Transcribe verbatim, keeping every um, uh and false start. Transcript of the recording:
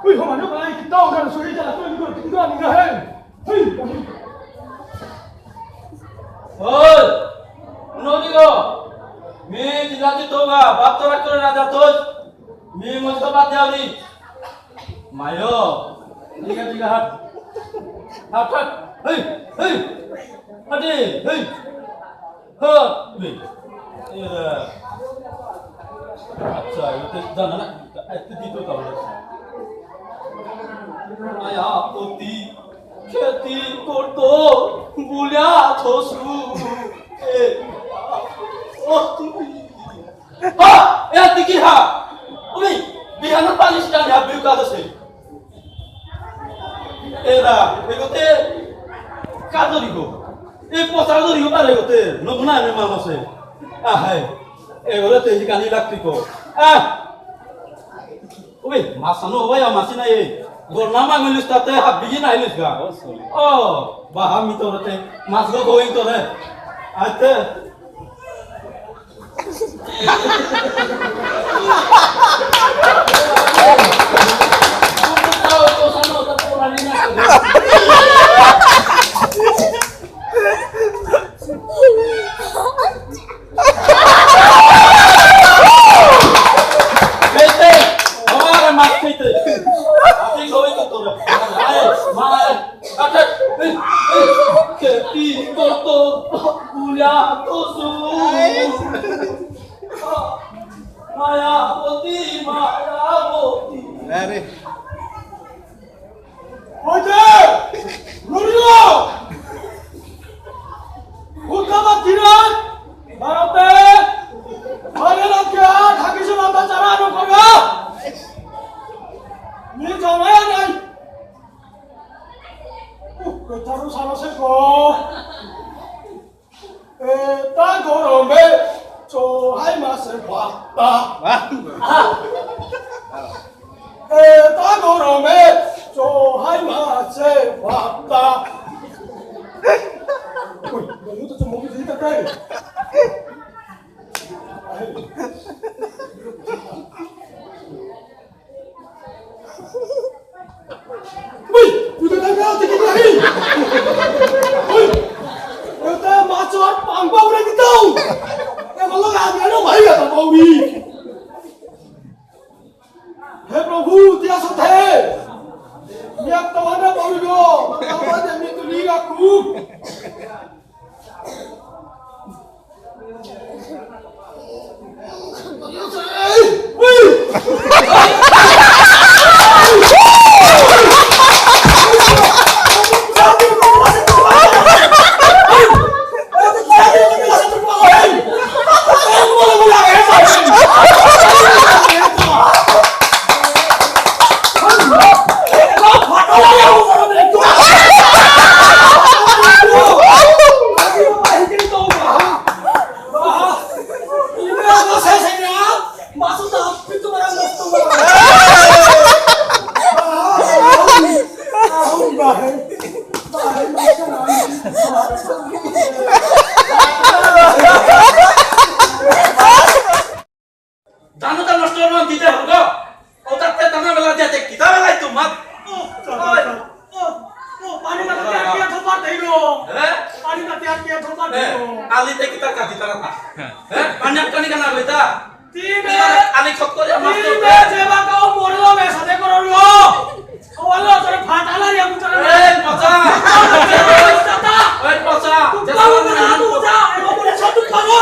Uy, homa, no, para ahí, quitado, cara, soy ella, la estoy viendo, que tú no, mira, hey. Hey. Oi, no digo. Mi jilati toga, baptara kore raja toj. Mi mosto batiali. Mayo, diga diga hat. Hat hat. Hey, hey. Hadi, hey. হ্যাঁ, তুমি। এরা। আচ্ছা, এটা জানা না? এটা একটু দিত তাহলে। মায়াবতী খেতি করতো বুলিয়া থসু। এ, ও তুমি। হা, এ দেখি হা। তুমি বিহানর পালিশ টানি হাবিউ কাদসে। এরা, এগোতে কাদরিগো। এ পচা দরিগো পারে এগোতে। নমুনা এনে মানসে। আহাই। এগোতে তেজি কানি লাগতি কো। আহ। ওবে, মাসানো ওবে, মাসি না এ। গরনা মাঙ্গলিস তাতে হাবিগি না ইলিস গা। ও, বাহা মি তোরতে। মাসগো গোয়িং তোরে। আতে। খেতে, আমার মাছ খেতে। আপনি সবাই তো তোরা। আরে, মা, আচ্ছা, এই, এই, খেতে কত বুলা তো সু। মায়াবতী, মায়াবতী। আরে। ওই যে, নুরিও! উদ্ধারবাদ ধীরাজ, ভারতে, ভারতে রাজ্যে ঠাকি সীমান্ত চারা আরম্ভ করবে। নি জানাই নাই। উহ, বেচারু সারা সে গো। এটা গরমে চোহাই মাছে ভাতটা। বাহ। এটা গরমে চোহাই মাছে ভাতটা। ওই, বন্ধু তো চুম্বক দিতে পারে। উই, উদে না না দেখি নাই। উই, এটা মাছর পাং পাউরে দিতাও। এ বলো না, আমি আরো ভাই কথা পাউরি। হে প্রভু, তিয়া সাথে। মিয়া তোমার পাউরি গো, তোমার আমি তুলি রাখু। জানো তো নষ্ট হওয়ার দিতে হবে গো। ও তাতে তানা বেলা দিয়ে দেখ, কিতা বেলায় তো মাত। ও, ও, ও, পানি মাতে আর কি ধোপা দেইলো। হ্যাঁ? পানি মাতে আর কি ধোপা এ, দেইলো। আলিতে কিতা কাটি তারা না। হ্যাঁ? পানি আটকানি কেন হইতা? তিন আলি খত করে মাত তিন করবে। যে বাকাও মরলো বে সাথে করলো। ও আল্লাহ, তোরে ফাটালা রে, আমি তোরে এ, পচা। দাদা। এ, পচা। তুই কাম করে না, তুই যা। এ, ওপরে সব তুই খাবো।